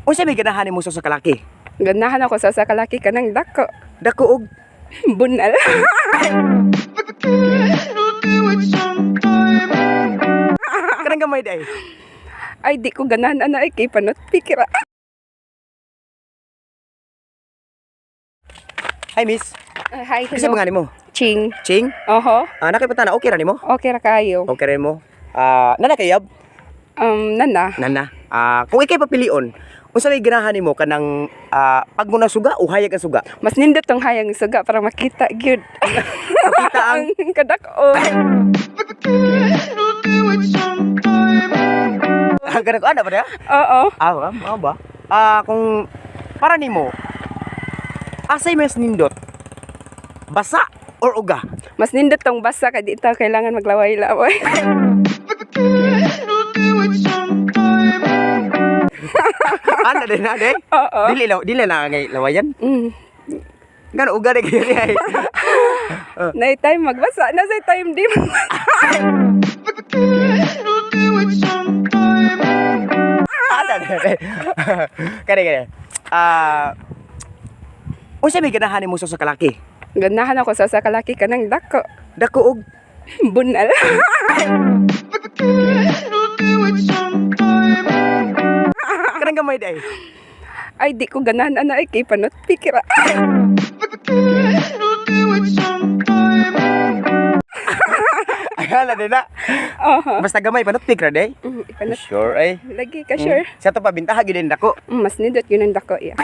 Unsa may ganahan nimo sa kalaki? Ganahan ako sa kalaki kanang dako. Dako og Bunal. Kanang gamay day. Ay, di ko ganahan ana ay kay panot pikira. Hi, miss. Hi, Kasi hello. mga nimo? Ching. Ching? Oho. Ah, nakipata na okay ra nimo? Okay ra kayo. Okay ra nimo. Ah, nana kayab? Nana. Nana. Ah, kung ikay papilion, unsa may ganahan nimo, kanang pag suga o hayag ang suga? Mas nindot tong hayang suga para makita gyud. Makita ang ang kadako. Kanang ana ba diha? Oo. Ah, ah, ba? Ah, kung para nimo, asay mas nindot? Basa or uga? Mas nindot tong basa kay di ta kailangan maglaway-laway. Ana din na day. Oo. Dili law, dili na ngay lawayan. Ngano uga di kayo ay? Nay time magbasa, na say time di Ana din. Kani kani. Ah, unsa may ganahan nimo sa kalaki? Ganahan ako sa kalaki kanang dako. Dako og Bunal. Kanang gamay day. Ay, di ko ganahan ana ay kay panot pikira. Ana din na. Oho. Basta gamay panot ra day. Ipanot. Sure ay. Lagi ka sure. Sa to pa bintaha gyud din dako. Mas nindot yun ang dako iya.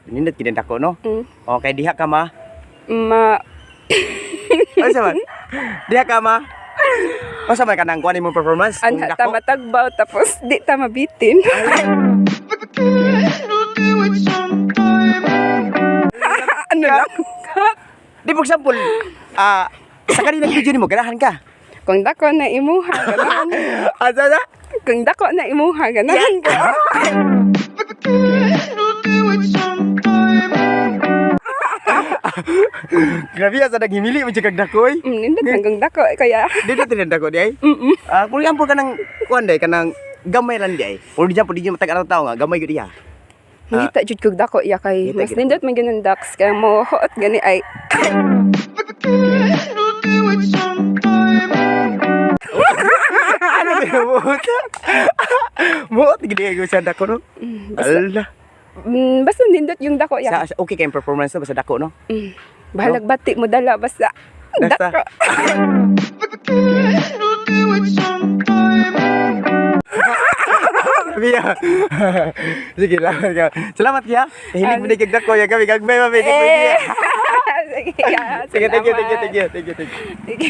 Nindot gyud din dako, no? Mm. Okay, diha ka ma. Ma Unsa man? Diha ka ma. Unsa man kanang kuan imong performance? Kung anha dako? ta matagbaw tapos di ta mabitin. Ano lang? Di, for example, sa kaninang video nimo ganahan ka. Kung dako na imuha ganahan. Asa na? Kung dako na imuha ganahan ka. Grabe asa naghimili mo kag dako oy. Nindot lang kung dako kaya Di na tinan dako di ay. Ah, kung example kanang kuan day, kanang gamay lang di ay. Or di po di matag araw tao nga gamay gyud iya. Ngita jud kog dako iya kay Ngita mas gyud. nindot man gyud ang ducks kaya mo huot gani ay. Ano ba muot? Muot gid ay sa dako, no? Ala. Basta nindot yung dako iya. Sa okay kay performance no, basta dako, no? Bahalag bati mo dala basta Basta. dako. Grabe ah. Sige lang. Salamat ya. Hilig mo na kag dako ya kami kag may mami kag Eh. Sige, Sige, thank you, thank you, salamat. thank you, thank you, thank you. Sige.